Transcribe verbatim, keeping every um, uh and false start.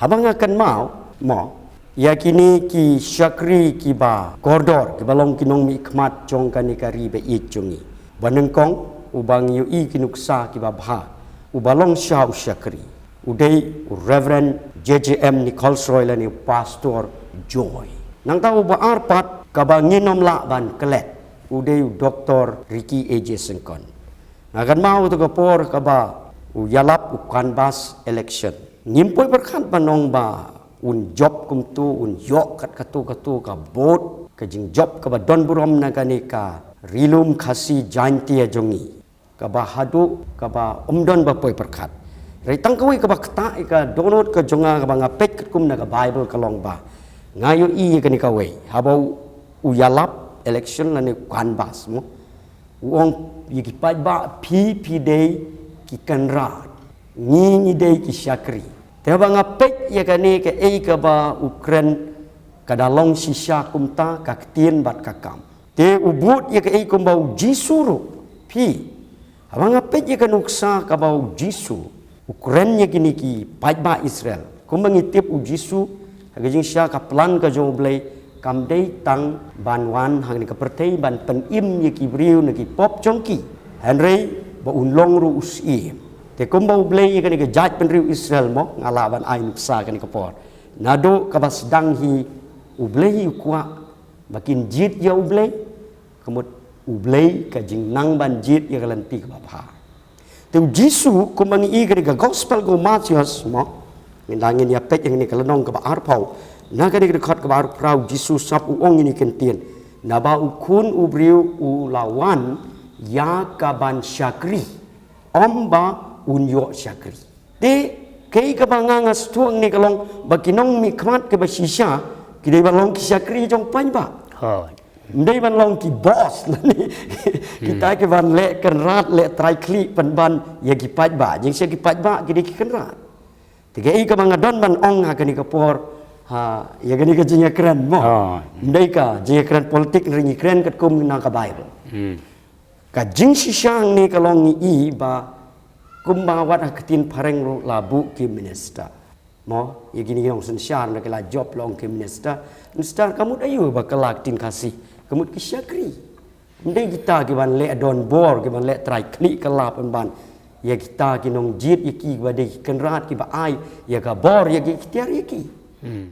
Haba nga kynmaw mo ïa kine ki shakri kiba kordor, kiba long ki nongmihkhmat jong kane ka ri ba ïeit jong ngi, ba nyngkong uba ngi ïohi ki nuksa kiba bha, uba long sha u shakri, u dei u Reverend J J M Nichols Roy lane u Pastor Joy. Nangta uba ar pat kaba ngin ym lah ban klet, u dei u Doktor Ricky A J Syngkon. Nga kynmaw uta ka por kaba u ïalap u canvass election, ngim poi pyrkhat ban ong ba un jop kumto, un ïoh kat kato kato ka vote, ka jingjop kaba don burom na kane ka Ri Lum Khasi Jaintia jong ngi, kaba haduh kaba ym don ba poi pyrkhat. Hynrei tang kawei kaba ktah ïa ka dohnud ka jong nga kaba nga peit katkum na ka Bible ka long ba nga ïohi ïa kane kawei, haba u, u ïalap election lane u canvass mo, u ong ïa ki paidbah, phi phi dei ki kynrad, ngi ngi dei ki shakri. Te haba nga peit ïa kane kaei kaba u kren, ka da long shisha kumta ka ktien bad ka kam. Te u bud ïa kaei kumba u Jisu ruh, phi. Haba nga peit ïa ka nuksa kaba u Jisu u kren ïa kine ki paidbah Israel, kumba ngi tip u Jisu ha ka jingshah ka plan ka jong u Blei kam dei tang ban wan ha kane ka pyrthei ban pynim ïa ki briew na ki pop jong ki, hynrei ba un long ruh u Syiem. Te kumba u Blei ïa kane ka jaitbynriew Israel mo, nga lah ban ai nuksa kane ka por, naduh kaba sdang hi u Blei u kwah ba kin jied ïa u Blei, ka mut u Blei ka jingnang ban jied ïa ka lynti kaba bha. Te u Jisu kumba ngi i kane ka gospel ka u Mathaios mo, ngin da ngin ïa peit ïa kane ka lynnong kaba arphew, na kane ka dkhot kaba arphew u Jisu sap u ong ïa kine ki ktien, naba u Khun u briew u la wan ïa ka ban shakri, ym ba un ïoh shakri. Te kaei kaba nga nga sngewthuh ne ka long ba ki nongmihkhmat kiba shisha ki dei ban long ki shakri jong paidbah. Hooid. Ym dei ban long ki boss lane kita ki ban leh kynrad, leh trai khlieh pynban ïa ki paidbah. Jingshisha ki paidbah ki dei ki kynrad. Te kaei kaba nga don ban ong ha kane ka por, ha ïa kane ka jingïakren mo, hooid, ym dei ka jingïakren politik, hynrei ngi kren katkum na ka Bible. Hmm. Ka jingshisha hangne ka long ngi i ba kumba wat ha ka ktien phareng ruh la buh ki minister. Mo, ïa kine ki nongsynshar na ki la jop long ki minister. Minister ka mut aïu ba ka la ktien Khasi? Ka mut ki shakri. Ym dei kita ki ban leh donbor, ki ban leh trai khlieh kylla pynban ïa kita ki nongjied ïa ki, ba dei ki kynrad kiba ai ïa ka bor ïa ki, ki tiar ïa ki. Hmm.